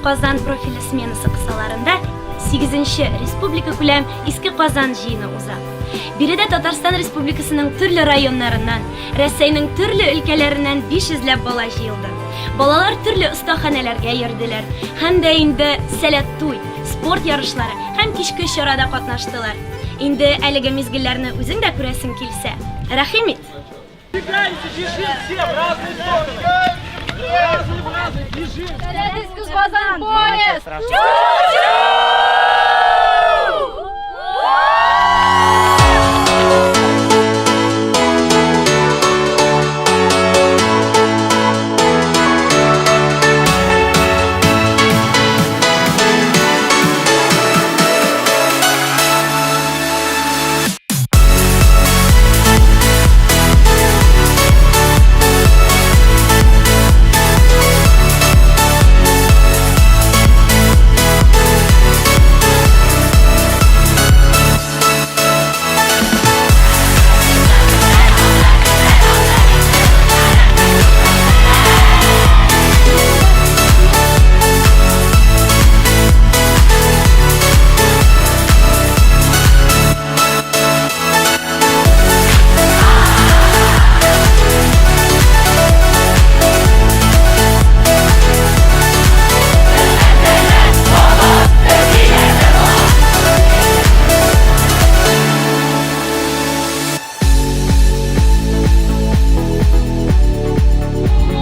Казан профильле сменасы кысаларында 8-нче республикакүләм Иске Казан җыены уза. Биредә Татарстан Республикасының төрле районнарыннан, Рәсәйнең төрле өлкәләреннән 500 ләп бала җыелды. Балалар төрле остаханәләргә йөрделәр һәм дә инде Сәләт туй, спорт ярышлары һәм кичке чарада катнаштылар. Инде әлеге мизгелләрне үзең дә күрәсең килсә, рәхим ит! Казан поезд!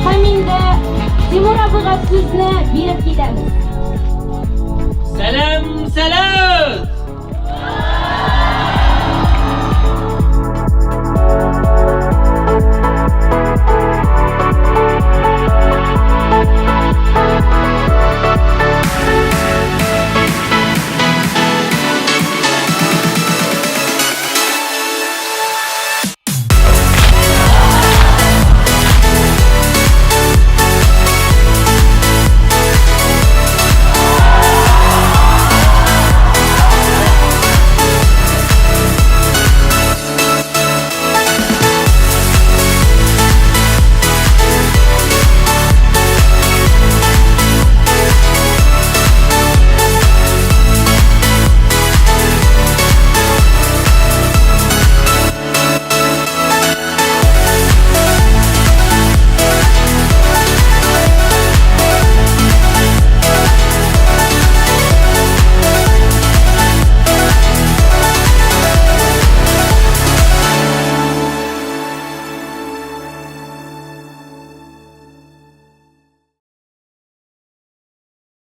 Һәм инде Тимур абыйга сүзне биреп китәбез. Сәлам, сәлам!